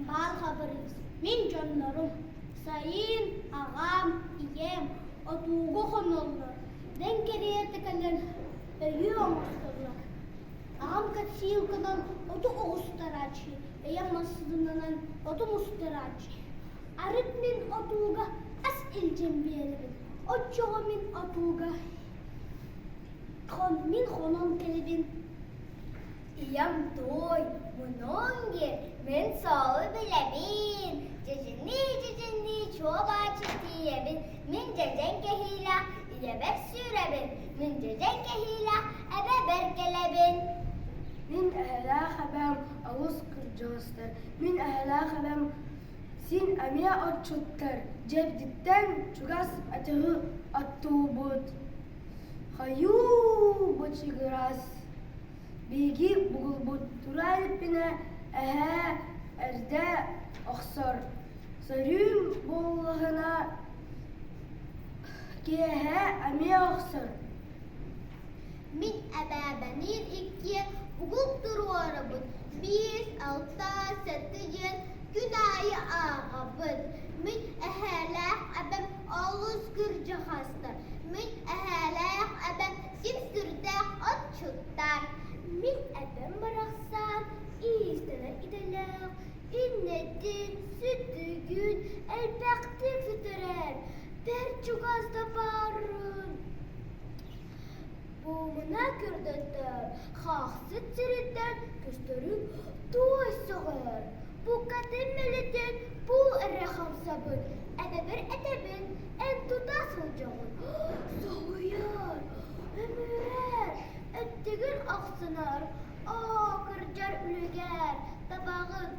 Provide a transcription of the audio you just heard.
Баал Хабырыыс, мин дьоннорум, сайын аҕам, ийэм отууга хоноллор, дэҥ кэриэтэ кэлэн өйүө оҥостоллор. Аҕам косилканан оту оҕустарааччы, ийэм массыынанан оту мустарааччы. Арыт мин отууга ас илдьэн биэрэбин, оччоҕо мин отууга мин хонон кэлэбин. Ийэм туой, мунуҥ диир, мин суолу билэбин, дьэдьэннии-дьэдьэннии чуо-бааччы тиийэбин, мин дьэдьэн кэһиилээх ийэбэр сүүрэбин, мин дьэдьэн кэһиилээх эбэбэр кэлэбин. Мин эһэлээх эбэм олус кырдьаҕастар, мин эһэлээх эбэм син эмиэ отчуттар, дьэбдиттэн чугас атыгы оттуубут. Хайуу, бычыгырас Биһиги бугулбут тура иликпинэ эһээ эрдэ охсор, сөрүүн буоллаҕына киэһэ эмиэ охсор. Мин эбээбэниин иккиэн бугул туруорабыт, биэс, алта, сэттэ диэн күн аайы ааҕабыт. Мин эһээлээх эбэм олус кырдьаҕастар. Мин эһээлээх эбэм син сүрдээх отчуттар. Мин эбэм барахсан иистэнэр идэлээх, иннэтин, сүтүгүн элбэхтик сүтэрэр, бэрт чугас да баарын. Буомуна көрдөттөр, хахсыт сириттэн көстөрүн туой сөҕөр. Букатын мэлитин бу эрэ хамсабын, эбэбэр этэбин, эн тута сылдьаҕын. Соһуйар, өмүрэр, өттүгүн охсунар, оо, кырдьар үлүгэр, табаҕын.